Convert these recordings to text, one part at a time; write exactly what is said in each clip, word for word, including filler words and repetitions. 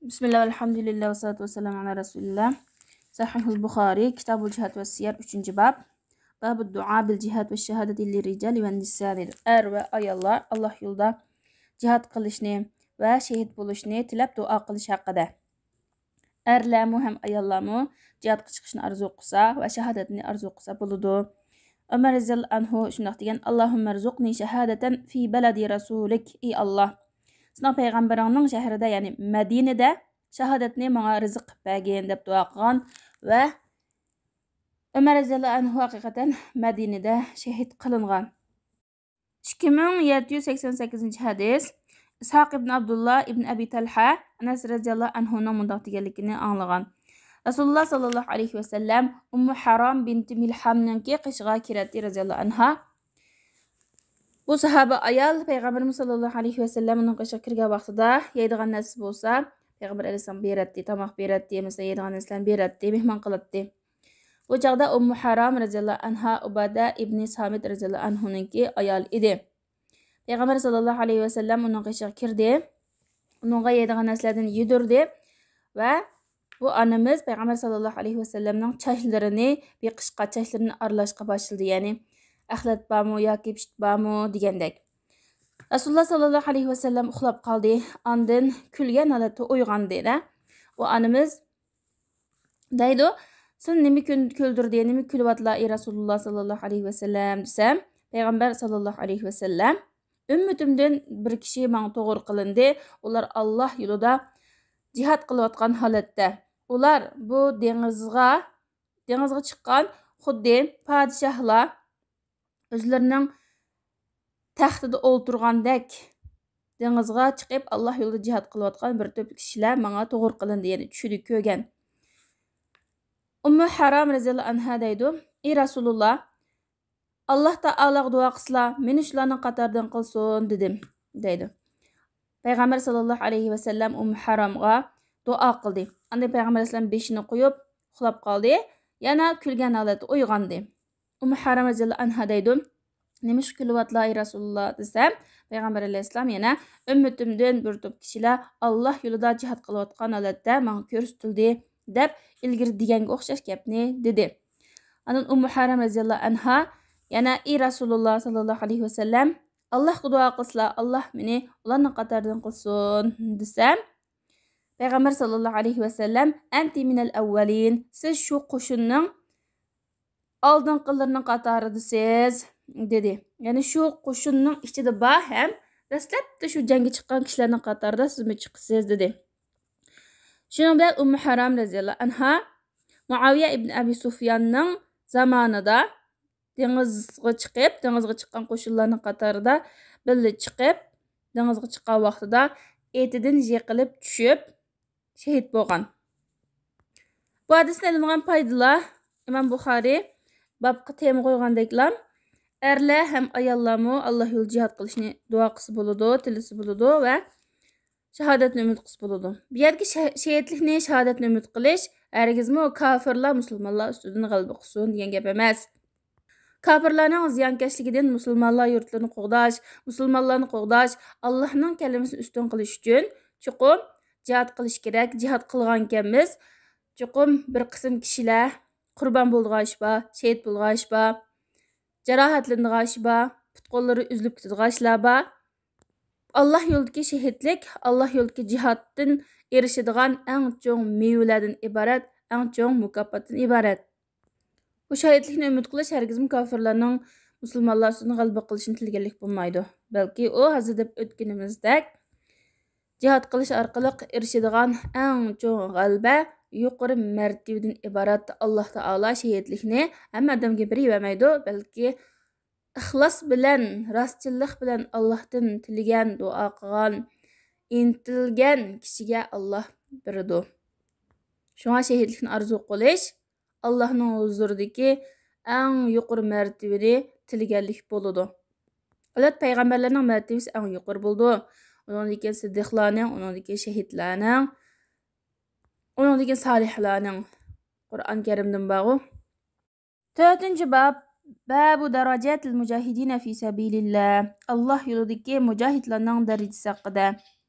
بىسمىللا، ئەلھەمدۇلىللا، ۋەسسالاتۇ ۋەسسالامۇ ئالا رەسۇلىللا. سەھىھۇل بۇخارى، كىتابۇل جىھاد ۋەسسىيەر، ئۈچىنچى باب. بابۇد دۇئا بىل جىھاد ۋەششاھادەتى لىررىجالى ۋەننىسا دەيدۇ. ئەر ۋە ئاياللار ئاللاھ يولىدا جىھاد قىلىشنى ۋە شېھىت بولۇشنى تىلەپ دۇئا قىلىش ھەققىدە. ئەرلەرمۇ ھەم ئاياللارمۇ جىھادقا چىقىشنى ئارزۇ قىلسا ۋە شاھادەتنى ئارزۇ قىلسا بولىدۇ. ئۆمەر رەزىياللاھۇ ئەنھۇ شۇنداق دېگەن، «ئاللاھۇممەرزۇقنى شاھادەتەن فى بەلەدى رەسۇلىك»، ئى ئاللاھ، سېنىڭ پەيغەمبىرىڭنىڭ شەھىرىدە، يەنى مەدىنىدە شاھادەتنى ماڭا رىزىق قىلىپ بەرگىن، دەپ دۇئا قىلغان ۋە ئۆمەر رەزىياللاھۇ ئەنھۇ ھەقىقەتەن مەدىنىدە شېھىت قىلىنغان. ئىككى مىڭ يەتتە يۈز سەكسەن سەككىزىنچى ھەدىس. ئىسھاق ئىبن ئابدۇللا ئىبن ئەبى تەلھە ئەنەس رەزىياللاھۇ ئەنھۇنىڭ مۇنداق دېگەنلىكىنى ئاڭلىغان. رەسۇلۇللا ساللاللاھۇ ئەلەيھى ۋەسەللەم ئۇممۇ ھارام بىنتى مىلھامنىڭكى قېشىغا كىرەتتى رەزىياللاھۇ ئەنھا. بۇ ساھابە ئايال پەيغەمبىرىمىز ساللاللاھۇ ئەلەيھى ۋەسەللەم ئۇنىڭ قېشىغا كىرگەن ۋاقتىدا يەيدىغان نەرسىسى بولسا، پەيغەمبەر ئەلەيھىسسالام بېرەتتى، تاماق بېرەتتى، مەسىلەن، يەيدىغان نەرسىلەرنى بېرەتتى، مېھمان قىلاتتى. بۇ چاغدا ئۇممۇ ھارام رەزىياللاھۇ ئەنھا ئۇبادە ئىبنى سامىت رەزىياللاھۇ ئەنھۇنىڭكى ئايالى ئىدى. پەيغەمبەر ساللاللاھۇ ئەلەيھى ۋەسەللەم ئۇنىڭ قېشىغا كىردى. ئۇنىڭغا يەيدىغان نەرسىلەردىن يېدۈردى ۋە بۇ ئانىمىز پەيغەمبەر ساللاللاھۇ ئەلەيھى ۋەسەللەمنىڭ چاچلىرىنى بېقىشقا، چاچلىرىنى ئارىلاشقا باشلىدى. يەنى، «ئەخلەت بارمۇ ياكى پىشت بارمۇ؟» دېگەندەك. رەسۇلۇللا ساللاللاھۇ ئەلەيھى ۋەسەللەم ئۇخلاپ قالدى. ئاندىن كۈلگەن ھالەتتە ئويغاندى دە. ئۇ ئانىمىز دەيدۇ، «سىلى نېمە كۈل-، كۈلدۈردى، نېمە كۈلۈۋاتلا، ئى رەسۇلۇللا ساللاللاھۇ ئەلەيھى ۋەسەللەم؟» دېسەم، پەيغەمبەر ساللاللاھۇ ئەلەيھى ۋەسەللەم، «ئۈممىتىمدىن بىر كىشى ماڭا توغرا قىلىندى. ئۇلار ئاللاھ يولىدا جىھاد قىلىۋاتقان ھالەتتە. ئۇلار بۇ دېڭىزغا، دېڭىزغا چىققان خۇددى پادىشاھلار ئۆزلىرىنىڭ تەختىدە ئولتۇرغاندەك دېڭىزغا چىقىپ، ئاللاھ يولىدا جىھاد قىلىۋاتقان بىر توپ كىشىلەر ماڭا توغرا قىلىندى، يەنى چۈشىدە كۆرگەن.» ئۇممۇ ھارام رەزىياللاھۇ ئەنھا دەيدۇ، «ئى رەسۇلۇللا، ئاللاھ تائالاغا دۇئا قىلسىلا، مېنى شۇلارنىڭ قاتارىدىن قىلسۇن» دېدىم، دەيدۇ. پەيغەمبەر ساللاللاھۇ ئەلەيھى ۋەسەللەم ئۇممۇ ھارامغا دۇئا قىلدى. ئاندىن پەيغەمبەر ئەلەيھىسسالام بېشىنى قويۇپ ئۇخلاپ قالدى. يەنە كۈلگەن ھالەتتە ئويغاندى. ئۇممۇ ھارام رەزىياللاھۇ ئەنھا دەيدۇ، «نېمىشقا كۈلۈۋاتلا، ئى رەسۇلۇللا؟» دېسەم، پەيغەمبەر ئەلەيھىسسالام يەنە، «ئۈممىتىمدىن بىر توپ كىشىلەر ئاللاھ يولىدا جىھاد قىلىۋاتقان ھالەتتە ماڭا كۆرسىتىلدى» دەپ، ئىلگىرى دېگەنگە ئوخشاش گەپنى دېدى. ئاندىن ئۇممۇ ھارام رەزىياللاھۇ ئەنھا يەنە، «ئى رەسۇلۇللا ساللاللاھۇ ئەلەيھى ۋەسەللەم، ئاللاھقا دۇئا قىلسىلا، ئاللاھ مېنى ئۇلارنىڭ قاتارىدىن قىلسۇن» دېسەم، پەيغەمبەر ساللاللاھۇ ئەلەيھى ۋەسەللەم، «ئەنتى مىنەل ئەۋۋەلىن، سىز شۇ قوشۇننىڭ ئالدىنقىلىرىنىڭ قاتارىدىسىز» دېدى. يەنى شۇ قوشۇننىڭ ئىچىدە بار ھەم دەسلەپتە شۇ جەڭگە چىققان كىشىلەرنىڭ قاتارىدا سىزمۇ چىقىسىز، دېدى. شۇنىڭ بىلەن ئۇممۇ ھارام رەزىياللاھۇ ئەنھا مۇئاۋىيە ئىبن ئەبى سۇفياننىڭ زامانىدا دېڭىزغا چىقىپ، دېڭىزغا چىققان قوشۇنلارنىڭ قاتارىدا بىللە چىقىپ، دېڭىزغا چىققان ۋاقتىدا ئېتىدىن يىقىلىپ چۈشۈپ، شېھىت بولغان. بۇ ھەدىستىن ئېلىنغان پايدىلار، ئىمام بۇخارى بابقا تېما قويغاندەكلا، ئەرلەر ھەم ئاياللارمۇ ئاللا يولىدا جىھاد قىلىشنى دۇئا قىلسا بولىدۇ، تىلىسە بولىدۇ ۋە شاھادەتنى ئۈمىد قىلسا بولىدۇ. بۇ يەردىكى شە-، شېھىتلىكنى، شاھادەتنى ئۈمىد قىلىش ھەرگىزمۇ كاپىرلار مۇسۇلمانلار ئۈستىدىن غەلىبە قىلسۇن دېگەن گەپ ئەمەس. كاپىرلارنىڭ زىيانكەشلىكىدىن مۇسۇلمانلار يۇرتلىرىنى قوغداش، مۇسۇلمانلارنى قوغداش، ئاللانىڭ كەلىمىسىنى ئۈستۈن قىلىش ئۈچۈن چوقۇم جىھاد قىلىش كېرەك. جىھاد قىلغانىكەنمىز، چوقۇم بىر قىسىم كىشىلەر قۇربان بولىدىغان ئىش بار، شېھىت بولىدىغان ئىش بار، جاراھەتلىنىدىغان ئىش بار، پۇت-قوللىرى ئۈزۈلۈپ كېتىدىغان ئىشلار بار. ئاللا يولىدىكى شېھىتلىك، ئاللا يولىدىكى جىھادتىن ئېرىشىدىغان ئەڭ چوڭ مېۋىلەردىن ئىبارەت، ئەڭ چوڭ مۇكاپاتتىن ئىبارەت. بۇ شېھىتلىكنى ئۈمىد قىلىش ھەرگىزمۇ كاپىرلارنىڭ مۇسۇلمانلار ئۈستىدىن غەلىبە قىلىشىنى تىلىگەنلىك بولمايدۇ. بەلكى ئۇ ھازىر دەپ ئۆتكىنىمىزدەك، جىھاد قىلىش ئارقىلىق ئېرىشىدىغان ئەڭ چوڭ غەلىبە، يۇقىرى مەرتىۋىدىن ئىبارەت. ئاللا تائالا شېھىتلىكنى ھەممە ئادەمگە بېرىۋەرمەيدۇ، بەلكى ئىخلاس بىلەن، راستچىللىق بىلەن ئاللاھتىن تىلىگەن، دۇئا قىلغان، ئىنتىلگەن كىشىگە ئاللاھ بېرىدۇ. شۇڭا شېھىتلىكنى ئارزۇ قىلىش ئاللاھنىڭ ھۇزۇرىدىكى ئەڭ يۇقىرى مەرتىۋىنى تىلىگەنلىك بولىدۇ. ئەلۋەتتە، پەيغەمبەرلەرنىڭ مەرتىۋىسى ئەڭ يۇقىرى بولىدۇ. ئۇنىڭدىن كېيىن سىددىقلارنىڭ، ئۇنىڭدىن كېيىن شېھىتلەرنىڭ، ئۇنىڭدىن كېيىن سالىھلارنىڭ. قۇرئان كەرىمدىن بارغۇ. تۆتىنچى باب، بابۇ دەرەجاتىل مۇجاھىدىنە فى سەبىلىللا، ئاللاھ يولىدىكى مۇجاھىدلارنىڭ دەرىجىسى ھەققىدە.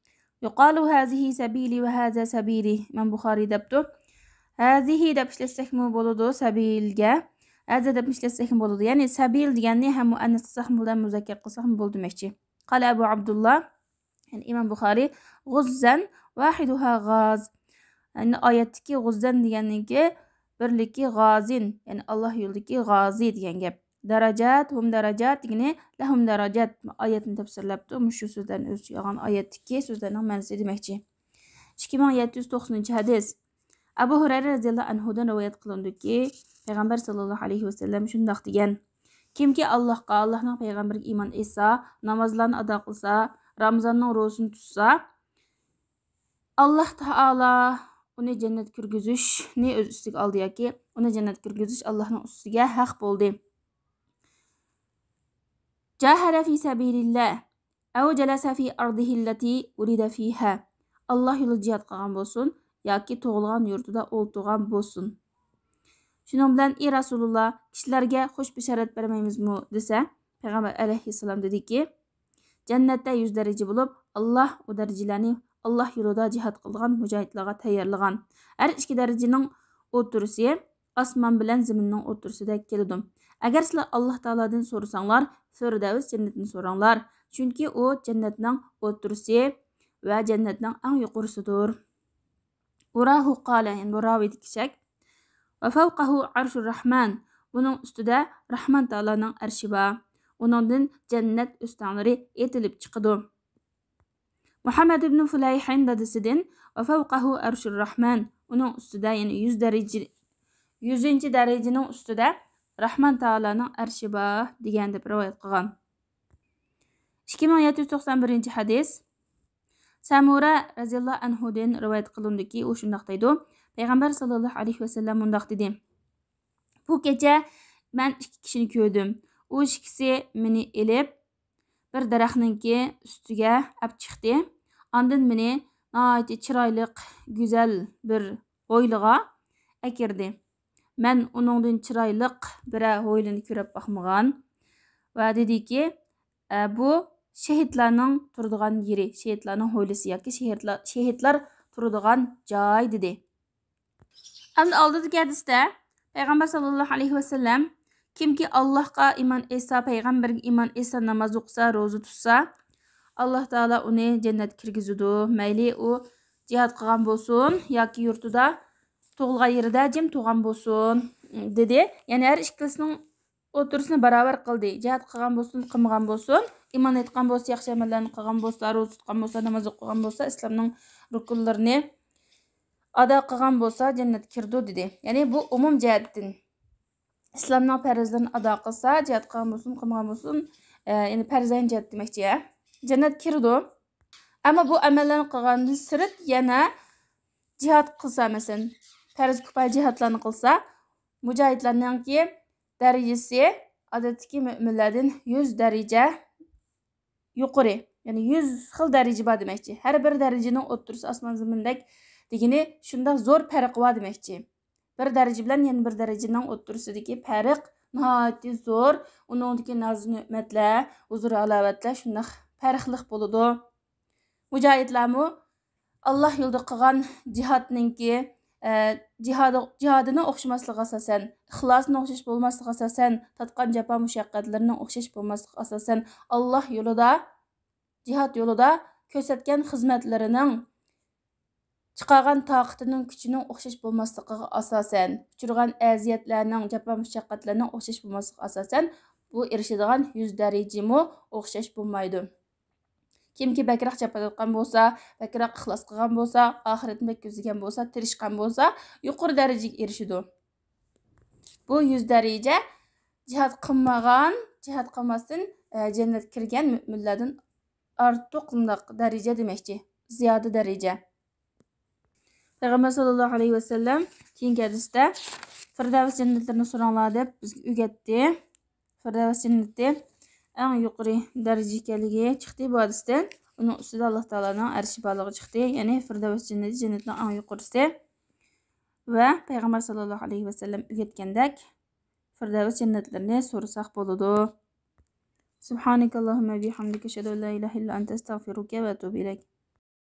يقال هذه سبيلي وهذا سبيلي. ئىمام بۇخارىي دەپتۇ. ھەزىھى دەپ ئىشلەتسەكمۇ بولىدۇ، سەبىلگە. ھەزە دەپ ئىشلەتسەكمۇ بولىدۇ. يەنى سەبىل دېگەننى ھەم مۇئەننەس قىلساقمۇ بولىدۇ، ھەم مۇزەككەر قىلساقمۇ بولىدۇ دېمەكچى. قال أبو عبد الله، يەنى ئىمام بۇخارىي، غزا واحدها غاز. يەنى ئايەتتىكى غزا دېگەننىڭكى بىرلىكى غازىن، يەنى ئاللا يولىدىكى غازى دېگەن گەپ. دەرەجات، ھۇم دەرەجات دېگىنى لەھۇم دەرەجات. ئايەتنى تەپسىرلەپتۇ. مۇشۇ سۆزلەرنى ئۆز ئىچىگە ئالغان ئايەتتىكى سۆزلەرنىڭ مەنىسى دېمەكچى. ئىككى مىڭ يەتتە يۈز توقسىنىنچى ھەدىس. ئەبۇ ھۇرەيرە رەزىياللاھۇ ئەنھۇدىن رىۋايەت قىلىندىكى، پەيغەمبەر ساللاللاھۇ ئەلەيھى ۋەسەللەم شۇنداق دېگەن: كىمكى ئاللاھقا، ئاللاھنىڭ پەيغەمبىرىگە ئىمان ئېيتسا، نامازلارنى ئادا قىلسا، رامىزاننىڭ روزىسىنى تۇتسا، ئاللاھ تائالا ئۇنى جەننەتكە كىرگۈزۈشنى ئۆز ئۈستىگە ئالدى ياكى ئۇنى جەننەتكە كىرگۈزۈش ئاللاھنىڭ ئۈستىگە ھەق بولدى. جاھەدە فى سەبىلىللاھ، ئەۋ جەلەسە فى ئەرزىھىللەتى ۋۇلىدە فىھا. ئاللاھ يولىدا جىھاد قىلغان بولسۇن ياكى تۇغۇلغان يۇرتىدا ئولتۇرغان بولسۇن. شۇنىڭ بىلەن، ئى رەسۇلۇللاھ، كىشىلەرگە خۇش بېشارەت بەرمەيمىزمۇ؟ دېسە، پەيغەمبەر ئەلەيھىسسالام دېدىكى، جەننەتتە يۈز دەرىجە بولۇپ، ئاللاھ ئۇ دەرىجىلەرنى ئاللاھ يولىدا جىھاد قىلىدىغان مۇجاھىدلارغا تەييارلىغان. ھەر ئىككى دەرىجىنىڭ ئوتتۇرىسى ئاسمان بىلەن زېمىننىڭ ئوتتۇرىسىدەك كېلىدۇ. ئەگەر سىلەر ئاللاھ تائالادىن سورىساڭلار، فىردەۋس جەننىتىنى سوراڭلار، چۈنكى ئۇ جەننەتنىڭ ئوتتۇرىسى ۋە جەننەتنىڭ ئەڭ يۇقىرىسىدۇر. ئۇراھۇ قالە، يەنى بۇ راۋىدىكى شەك. ۋە فەۋقەھۇ ئەرشۇر رەھمان، ئۇنىڭ ئۈستىدە رەھمان تائالانىڭ ئەرشى بار. ئۇنىڭدىن جەننەت ئۆستەڭلىرى ئېتىلىپ چىقىدۇ. مۇھەممەد ئىبنى فۇلەيھىن دادىسىدىن، ۋە فەۋقەھۇ ئەرشۇر رەھمان، ئۇنىڭ ئۈستىدە، يەنى يۈز دەرىجە، يۈزىنچى دەرىجىنىڭ ئۈستىدە رەھمان تائالانىڭ ئەرشى بار دېگەن دەپ رىۋايەت قىلغان. ئىككى مىڭ يەتتە يۈز توقسان بىرىنچى ھەدىس. سەمۇرە رەزىياللاھۇ ئەنھۇدىن رىۋايەت قىلىندىكى، ئۇ شۇنداق دەيدۇ، پەيغەمبەر ساللاللاھۇ ئەلەيھى ۋەسەللەم مۇنداق دېدى: بۇ كېچە مەن ئىككى كىشىنى كۆردۈم. ئۇ ئىككىسى مېنى ئېلىپ، بىر دەرەخنىڭكى ئۈستىگە ئەپ چىقتى. ئاندىن مېنى ناھايىتى چىرايلىق، گۈزەل بىر ھويلىغا ئەكىردى. مەن ئۇنىڭدىن چىرايلىق بىرەر ھويلىنى كۆرۈپ باقمىغان. ۋە دېدىكى، ئە، بۇ شېھىتلارنىڭ تۇرىدىغان يېرى، شېھىتلارنىڭ ھويلىسى ياكى شېھىتلار، شېھىتلار تۇرىدىغان جاي، دېدى. ئەمدى ئالدىدىكى ھەدىستە پەيغەمبەر ساللاللاھۇ ئەلەيھى ۋەسەللەم، كىمكى ئاللاھقا ئىمان ئېيتسا، پەيغەمبەرگە ئىمان ئېيتسا، ناماز ئوقۇسا، روزا تۇتسا، ئاللاھ تائالا ئۇنى جەننەتكە كىرگۈزىدۇ. مەيلى ئۇ جىھاد قىلغان بولسۇن ياكى يۇرتىدا تۇغۇلغان يېرىدە جىم تۇرغان بولسۇن، دېدى. يەنى ھەر ئىككىلىسىنىڭ ئوتتۇرىسىنى باراۋەر قىلدى. جىھاد قىلغان بولسۇن، قىلمىغان بولسۇن، ئىمان ئېيتقان بولسا، ياخشى ئەمەللەرنى قىلغان بولسا، روزا تۇتقان بولسا، ناماز ئوقۇغان بولسا، ئىسلامنىڭ رۇكۇنلىرىنى ئادا قىلغان بولسا، جەننەتكە كىرىدۇ، دېدى. يەنى بۇ ئومۇم جەھەتتىن. ئىسلامنىڭ پەرزلىرىنى ئادا قىلسا، جىھاد قىلغان بولسۇن، قىلمىغان بولسۇن، ئە، يەنى پەرزەينى جەھەت دېمەكچى، يا. جەننەتكە كىرىدۇ. ئەمما بۇ ئەمەللەرنى قىلغاندىن سىرت يەنە جىھاد قىلسا، مەسىلەن، پەرز كۇپايە جىھادلارنى قىلسا، مۇجاھىدلارنىڭكى دەرىجىسى ئادەتتىكى مۆمىنلەردىن يۈز دەرىجە يۇقىرى. يەنى يۈز خىل دەرىجە بار دېمەكچى. ھەر بىر دەرىجىنىڭ ئوتتۇرىسى ئاسمان زېمىندەك دېگىنى شۇنداق زور پەرقى بار دېمەكچى. بىر دەرىجە بىلەن يەنە بىر دەرىجىنىڭ ئوتتۇرىسىدىكى پەرق ناھايىتى زور. ئۇنىڭدىكى ناز-نېمەتلەر، ھۇزۇر-ھالاۋەتلەر شۇنداق پەرقلىق بولىدۇ. مۇجاھىدلارمۇ ئاللاھ يولىدا قىلغان جىھادنىڭكى، ئە، جىھادى، جىھادىنىڭ ئوخشىماسلىقىغا ئاساسەن، ئىخلاسىنىڭ ئوخشاش بولماسلىقىغا ئاساسەن، تارتقان جاپا مۇشەققەتلىرىنىڭ ئوخشاش بولماسلىقىغا ئاساسەن، ئاللاھ يولىدا، جىھاد يولىدا كۆرسەتكەن خىزمەتلىرىنىڭ، چىقارغان تاقىتىنىڭ، كۈچىنىڭ ئوخشاش بولماسلىقىغا ئاساسەن، ئۇچرىغان ئەزىيەتلەرنىڭ، جاپا مۇشەققەتلەرنىڭ ئوخشاش بولماسلىقىغا ئاساسەن، بۇ ئېرىشىدىغان يۈز دەرىجىمۇ ئوخشاش بولمايدۇ. كىمكى بەكرەك جاپا تارتقان بولسا، بەكرەك ئىخلاس قىلغان بولسا، ئاخىرەتنى بەك كۆزلىگەن بولسا، تىرىشقان بولسا، يۇقىرى دەرىجىگە ئېرىشىدۇ. بۇ يۈز دەرىجە جىھاد قىلمىغان، جىھاد قىلماستىن، ئە، جەننەتكە كىرگەن مۆمىنلەردىن ئارتۇق مۇنداق دەرىجە دېمەكچى، زىيادە دەرىجە. پەيغەمبەر ساللاللاھۇ ئەلەيھى ۋەسەللەم كېيىنكى ھەدىستە فىردەۋس جەننەتلىرىنى سوراڭلار دەپ بىزگە ئۆگەتتى. فىردەۋس جەننىتى ئەڭ يۇقىرى دەرىجە ئىكەنلىكى چىقتى بۇ ھەدىستىن. ئۇنىڭ ئۈستىدە ئاللاھ تائالانىڭ ئەرشى بارلىقى چىقتى. يەنى فىردەۋس جەننىتى جەننەتنىڭ ئەڭ يۇقىرىسى. ۋە پەيغەمبەر ساللاللاھۇ ئەلەيھى ۋەسەللەم ئۆگەتكەندەك فىردەۋس جەننەتلىرىنى سورىساق بولىدۇ. سبحانك اللهم وبحمدك، أشهد أن لا إله إلا أنت، أستغفرك وأتوب إليك.